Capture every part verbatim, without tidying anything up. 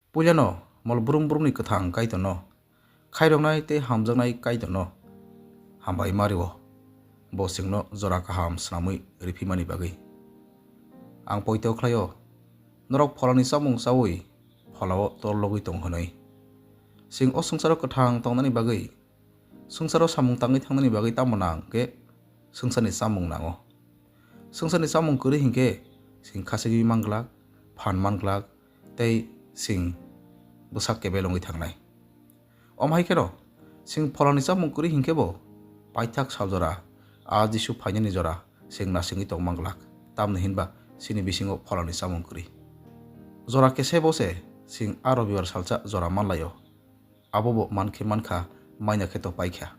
Puilano mol brum brumni kwthang Kaitorno, khairoknai tei hamjaknai Kaitorno hambai ma rwo, bo chwngno jora kaham swnamwi riphimani bagwi. Ang poito khlaio, norok pholani chamung chaui pholao torlogwi tong hwnwi. Chwng o swngcharo kwthang tongnani bagwi, swngcharo samung tangwi thangnani bagwi tamo nang khe swngcharni chamung nango. Swngcharni chamung kwrwi hinkhe chwng khachigwi manglak, phan manglak, tei chwng bwsak kebel wngwi thangnai. Omo hai kheno, chwng pholani chamung kwrwi hinkhe bo paithak sal jora, a Jisu phainani jora chwng nasingwi tong manglak, tamni hinba chini bisingo pholani chamung kwrwi. Jora kese bo se chwng a robibar salsa jora manlaio. Abo bo mankhe mankha, maina khe to paikha.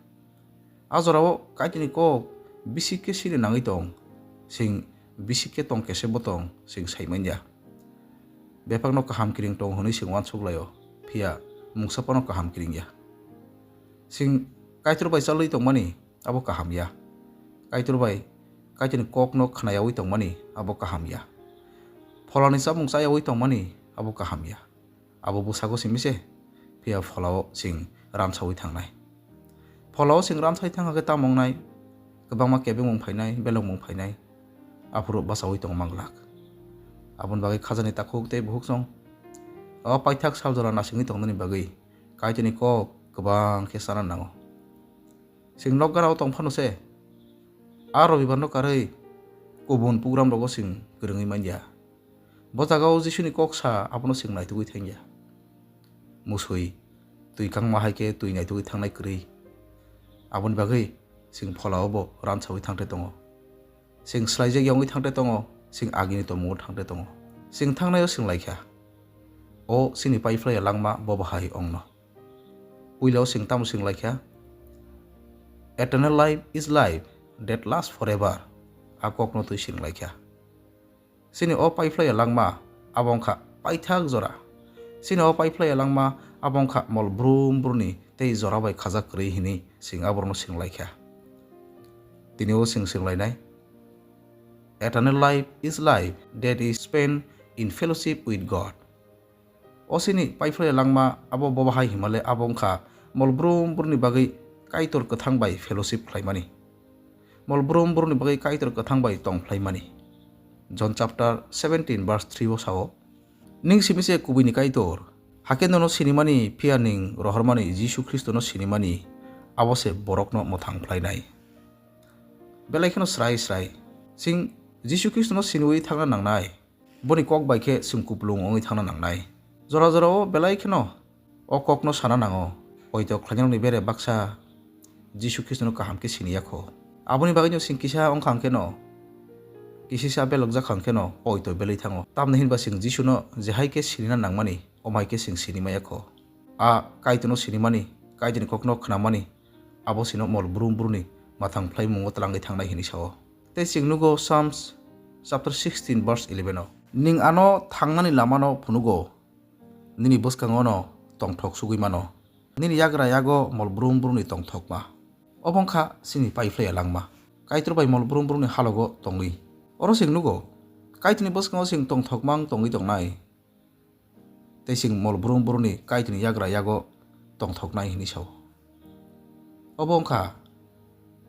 A jorao Kaitorni kok bisik khe sini nangwi tong, chwng bisik khe tong kese bo tong, chwng sai manya. Bebakno kaham kiring tong hwnwi chwng uansuk laio, phiya mungsa phano kaham kiring ya. Chwng Kaitor bai chalwi tongmani abo kaham ya. Kaitor bai Kaitorni kokno khnayaui tongmani abo kaham ya. Pholani chamung chayaui tongmani abo kaham ya. Abo bwsago simi se, phiya pholao chwng ransaui thangnai. Pholao chwng ransaui thangkha khe tamo wngnai? Kwbangma kebengmung phainai, belengmung phainai, aphuru bachaui tong manglak. Aboni bagwi khajani takhuk tei bukhuk chwng o paithak sal jora nasingwi tongnani bagwi Kaitorni kok kwbang khe chana nango. Chwng nok ganao tong phano se, a robibarno karwi kubun program rogo chwng kwrwngwi manya. Bo jagao Jisuni kok sa abono chwng naitugwi thangya. Musui twi kangma hai khe twi naitugwi thangnai kwrwi. Aboni bagwi chwng pholao bo ransaui thangte tongo. Chwng swlaijak yongwi thangte tongo, chwng agini tongmungo thangte tongo. Chwng thangnaio chwng laikha, o chini paiphlaiya langma bo bahai ongno. Puilao chwng tamo chwng laikha? Eternal life is life that lasts forever. A kokno twi chwng laikha. Chini o paiphlaiya langma abo wngkha paithak jora. Chini o paiphlaiya langma abo wngkha mol brum brumni tei jora bai khajak kwrwi hwnwi chwng aborokno chwng laikha. Tini o chwng chwng lainai. Eternal life is life that is spent in fellowship with God. O chini paiphlaiya langma abo bo bahai himale abo wngkha mol brum brumni bagwi Kaitor kwthang bai fellowship khlaimani. Mol brum brumni bagwi Kaitor kwthang bai tong phlaimani. John chapter seventeen verse three o sao, "Ning simi se kubuini Kaitor, hakhe nono sinimani phiya ning rohormani Jisu Khristono sinimani, abo se borokno mwthang phlainai." Belai kheno srai srai, chwng Jisu Khristono siniwi thangna nangnai. Boni kok bai khe chwng kupulung wngwi thangna nangnai. Jora jorao belai kheno o kokno sana nango, poito khlainani bere baksa Jisu Khristono kaham khe sini ya kho. Aboni bagwino chwng kisa wngkha hwn kheno, kisisa belokjak kha hwn kheno poito belwi thango. Tamni hinba chwng Jisuno je hai khe sinina nangmani, omo hai khe chwng sini maya kho. A Kaitorno sinimani, Kaitorni kokno khnamani, abo chwngno mol brum brumni mwthang phlaimungo twlangwi thangnai hwnwi sao. Tei chwng nugo Psalms chapter sixteen verse eleven o, "Nwng ano thangnani lamano phunugo, nini bwskango no tongthok sugwi mano, nini yagra yago mol brum brumni tongthokma." Obo wngkha chini paiphlaiya langma, Kaitor bai mol brum brumni halogo tongwi. Oro chwng nugo, Kaitorni bwskango chwng tongthokma wng tongwi tongnai. Tei chwng mol brum brumni Kaitorni yagra yago tongthoknai hwnwi sao. Obo wngkha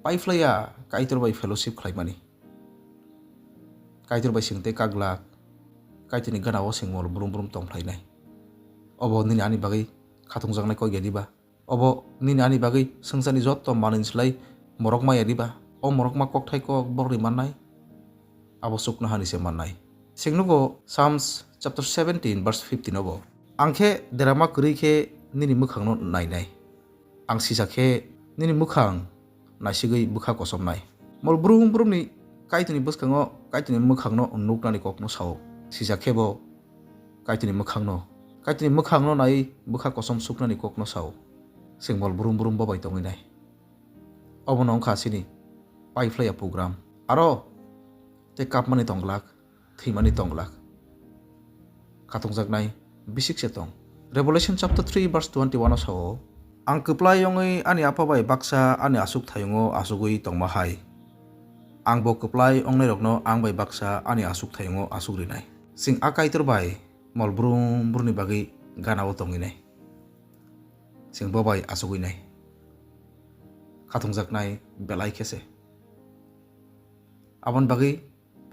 paiphlaiya Kaitor bai fellowship khlaimani. Kaitor bai chwng tei kaglak, Kaitorni ganao chwng mol brum brum tong phlainai. Obo nini ani bagwi khatungjaknai kok ya diba? Obo nini ani bagwi swngcharni joto manwini slai morokma ya diba? O morokma kokthai kok borokni mannai? Abo chuknohani se mannai. Chwng nugo Psalms chapter seventeen verse fifteen obo, "Ang khe derama kwrwi khe nini mwkhangno nainai. Ang sisa khe nini mwkhang naisigwi bwkha kosomnai." Mol brum brumni Kaitorni bwskango Kaitorni mwkhangno nuknani kokno sao. Sisa khe bo Kaitorni mwkhangno, Kaitorni mwkhangno nai bwkha kosom suknani kokno sao. Chwng mol brum brum bo bai tongwi nai. Obono wngkha chini paiphlaiya program. Aro tei kapmani tong glak, thwimani tong glak. Khatungjaknai bisik se tong. Revelation chapter three verse twenty-one o sao, "Ang kwplai wngwi ani Apha bai baksa ani achukthayungo achugwi tongma hai, ang bo kwplai wngnairokno ang bai baksa ani achukthayungo achuk rinai." Chwng a Kaitor bai mol brum brumni bagwi ganao tongwi nai. Chwng bo bai achugwi nai. Khathungjaknai belai khe se. Aboni bagwi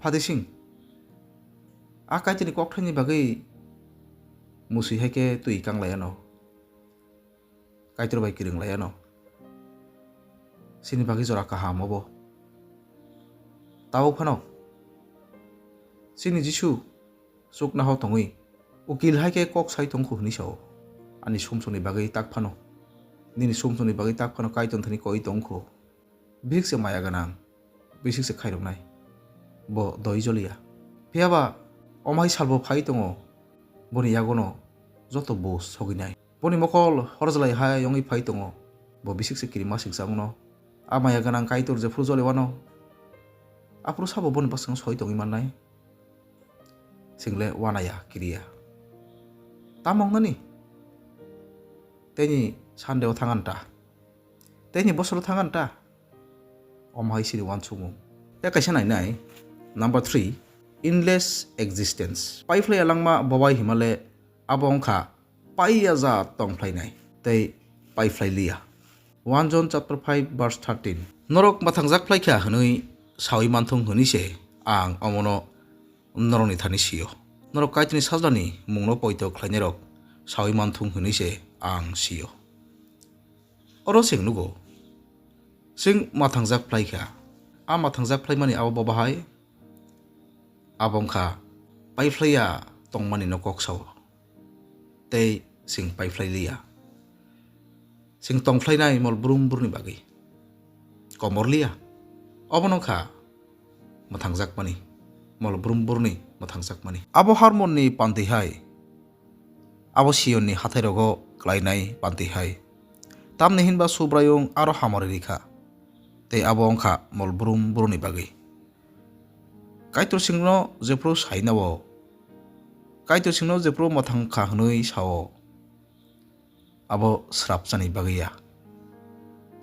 phatising. A Kaitorni kokthaini bagwi musui hai khe twi kang lai anw. Kaitor bai kwrwng lai anw. Chini bagwi jora kaham obo. Tabuk phano chini Jisu chuknoha tongwi ukil hai khe kok sai tong kho hwnwi sao. Ani sumsokni bagwi tak phano, nini sumsokni bagwi tak phano Kaitor thani koi tong kho. Bihik se maya gwnang, bisik se khairoknai. Bo doi joliya. Phiyaba omo hai salbo phai tongo, boni yagono joto bo soginai. Boni mokol horjalai hai wngwi phai tongo, bo bisik se kirima siksa wngno. A maya gwnang Kaitor jephru joli wano, aphuru sabo boni bwskango soi tongwi mannai. Chwng le wanaya, kiriya. Tamo wngnani? Teini Sunday o thang an ta? Teini bosoro thang an ta? Omo hai sini uansukmung. Tei kaisa nainai, number three, endless existence. Paiphlaiya langma bobai himale abo wngkha paiya ja tongphlainai tei paiphlai liya. One John chapter five verse thirteen. Norok mwthangjak phlai kha hwnwi saui manthung hwnwi se ang omono norokni thani sio. Norok Kaitorni sajlani mungno poito khlainairok saui manthung hwnwi se ang sio. Oro chwng nugo, chwng mwthangjak phlai kha. A mwthangjak phlaimani abo bo bahai? Abo wngkha paiphlaiya tongmani no kok sao. Tei chwng paiphlai liya. Chwng tongphlainai mol brum brumni bagwi. Komor liya. Obono wngkha mwthangjakmani. Mol brum brumni mwthangjakmani. Abo harmonni pantwi hai. Abo Siyonni hathairokgo klainai pantwi hai. Tamni hinba Subraiyung aro hamari rikha. Tei abo wngkha mol brum brumni bagwi. Kaitor chwngno jephru sainao, Kaitor chwngno jephru mwthang kha hwnwi sao, abo srapchani bagwi ya.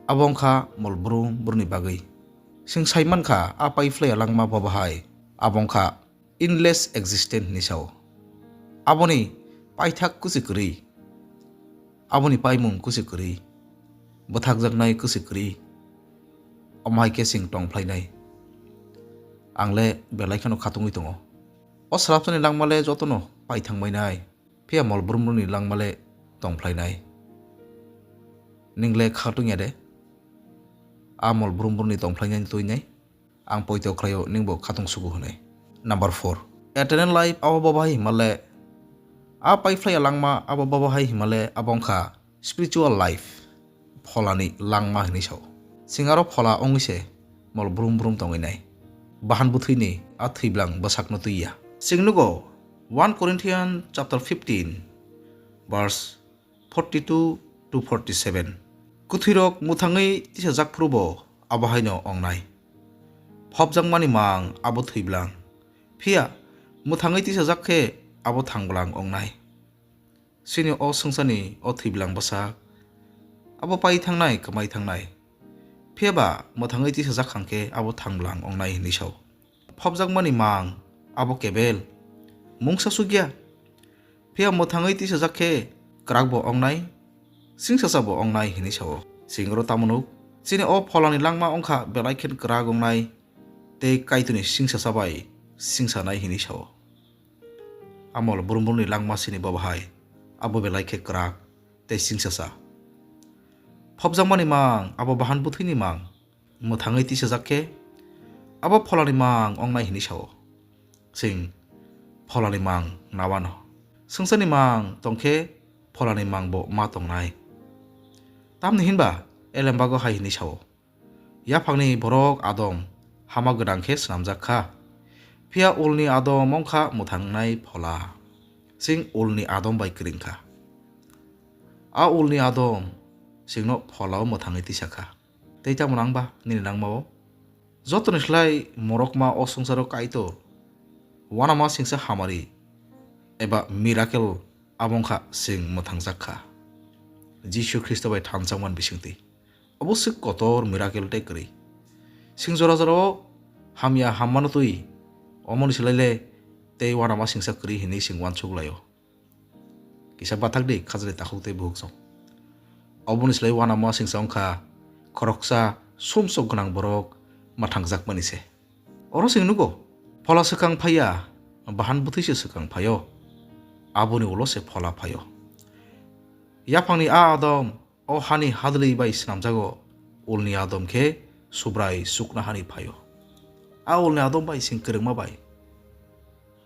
Abo wngkha mol brum brumni bagwi. Chwng sai mankha, a paiphlaiya langma bo bahai, abo wngkha endless existence hinwi sao. Aboni paithak kusi kwrwi, aboni paimung kusi kwrwi, bwthakjaknai kusi kwrwi, omo hai khe chwng tong phlainai. Ang le belai kheno khatungwi tongo. O srapchani langma le jotono paithang bainai, phiya mol brum brumni langma le tong phlainai. Ning le khatung ya de? A mol brum brumni tong phlainai twi nai? Ang poito khlaio, ningbo khatung sugo hwnwi. Number four, eternal life abo bo bahai himale, a paiphlaiya langma abo bo bahai himale, abo wngkha spiritual life, pholani langma hinwi sao. Chwng aro phola wngwi se mol brum brum tongwi nai. Bahan bwthwini a thwiblang bwsakno twi ya. Chwng nugo One Corinthians chapter fifteen verse forty-two to forty-seven. Kwthwirok mwthangwi tisajak phuru bo abo haino wngnai. Phobjakmani mang abo thwiblang. Phiya mwthangwi tisajak khe abo thangblang wngnai. Chini o swngcharni o thwiblang bwsak abo pai thangnai, kwmai thangnai. Phiya ba mwthangwi tisajak hwnkhe abo thangblang wngnai hinwi sao. Phobjakmani mang abo kebel mungsa sukya. Phiya mwthangwi tisajak khe kwrak bo wngnai, singsasa bo wngnai hinwi sao. Chwng oro tamo nuk? Chini o pholani langma wngkha belai khe kwrak wngnai tei Kaitorni singsasa bai singsanai hinwi sao. Amo brum brumni langma chini bo bahai, abo belai khe kwrak tei singsasa. Phobjakmani mang abo bahan bwthwini mang. Mwthangwi tisajak khe abo pholani mang wngnai hinwi sao. Chwng pholani mang nawano. Swngcharni mang tongkhe pholani mangbo ma tongnai. Tamni hinba elembago hai hinwi sao, yaphangni borok Adam hama gwnang khe swnamjak kha, phiya ulni Adam wngkha mwthangnai phola. Chwng ulni Adam bai kwrwng kha. A ulni Adam chwngno pholao mwthangwi tisa kha. Tei tamo nang ba nini langmao? Jotoni slai morokma o swngcharo Kaitor uanama singsa hamari eba miracle abo wngkha chwng mwthangjak kha. Jisu Khristo bai thanjakmani bisingtwi. Obo swk kotor miracle tei kwrwi. Chwng jora jorao hamya hammano twi, omoni slai le tei uanama singsa kwrwi hinwi chwng uansuk laio. Kisa bathak di khajani takhuk tei bukhuk song. Oboni slai uanamo singsa wngkha khoroksa sumsok gwnang borok mwthangjakmani se. Oro chwng nugo, phola swkang phaiya, bahan bwthwi se swkang phaio, aboni ulo se phola phaio. Yaphangni a adom o hani hadwlwi bai swnamjago, ulni adom khe Subrai chuknohani phaio. A ulni adom bai chwng kwrwngma bai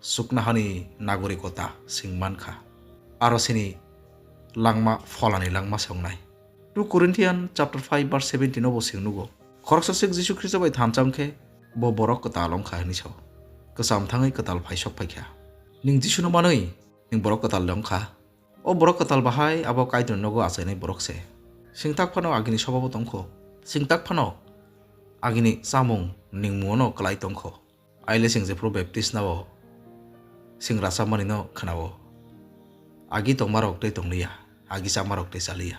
chuknohani nagorikota chwng mankha. Aro chini langma pholani langma se wngnai. Two Corinthian chapter five verse seventeen o bo chwng nugo. Khoroksa swk Jisu Khristo bai thansa wngkhe bo borok kwtal wngkha hwnwi sao. Kwcham thangwi kwtal phai sok phaikha. Nwng Jisuno manwi nwng borok kwtal le wngkha. O borok kwtal bahai abo Kaitorni nogo achainai borok se. Chwng tak phano agini sobabo tongkho. Chwng tak phano agini chamung ningmungono kwlai tongkho. Aile chwng jephuru baptisma o chwng rachapmani no khwnao. Agi tongmarok tei tongliya, agi chamarok tei chaliya.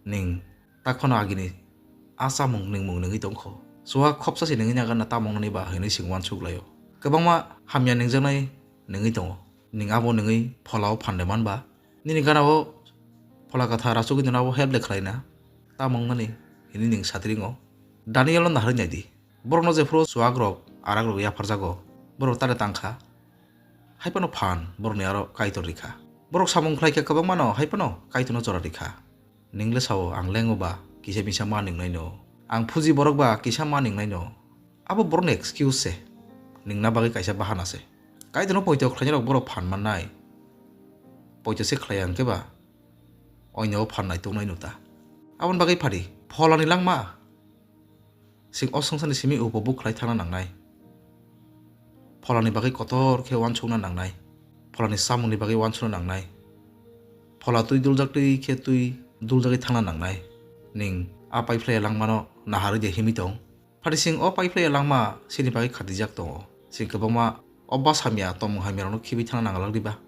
Nwng tak phano agini a chamung ningmung nungwi tongkho. Chuwa khopsa se nungwi naganna tamung nani ba hwnwi chwng uansuk laio. Kwbangma hamya nungjaknai nungwi tongo. Nwng abo nungwi pholao phan de manba. Nini ganao phola kwthar achugwi nono abo help de khlaina. Tamung nani hwnwi nwng satringo. Daniel no naharwi naidi. Borokno jephuru chuwakrok arakrok yapharjago, borok tare tangkha. Hai phano phan borokni aro Kaitor rikha. Borok samung khlaikha kwbangmano, hai phano Kaitorno jora rikha. Nwng le sao, ang lengo ba kisa misa ma nungnaino. Ang phuji borok ba kisa ma nungnaino. Abo borokni excuse se. Nwngna bagwi kaisa bahana se. Kaitorno poito khlainai rok borok phan mannai. Poito se khlaiya hwnkhe ba oino o phan nai tongnai no ta. Aboni bagwi phari, pholani langma. Chwng o swngcharni simi upobhog khlai thangna nangnai. Pholani bagwi kotor khe uansukna nangnai. Pholani chamungni bagwi uansukna nangnai. Phola twi duljak twi khe twi duljagwi thangna nangnai. Nwng a paiphlaiya langmano naharwi de himwi tong. Phati chwng o paiphlaiya langma chini bagwi khatijak tongo. Chwng kwbangma o bwsa hamya, tongmung hamyarokno khibi thangna nanglak diba?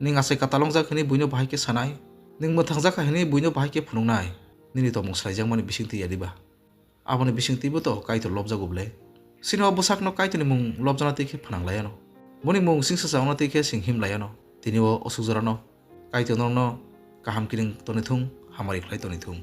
Nwng achai kwtal wngjak hwnwi buino bahai khe sanai? Nwng mwthangjak kha hwnwi buino bahai khe phunuknai? Nini tongmung swlaijakmani bisingtwi ya diba? Aboni bisingtwibo to Kaitor lobjago bwle. Chini o bwsakno Kaitorni mung lobjana twi khe phnang lai anw. Boni mung chwngsacha wngna twi khe chwng him lai anw. Tini o aswk jorano Kaitor norokno kaham kiring toni thung, hamari khlai toni thung.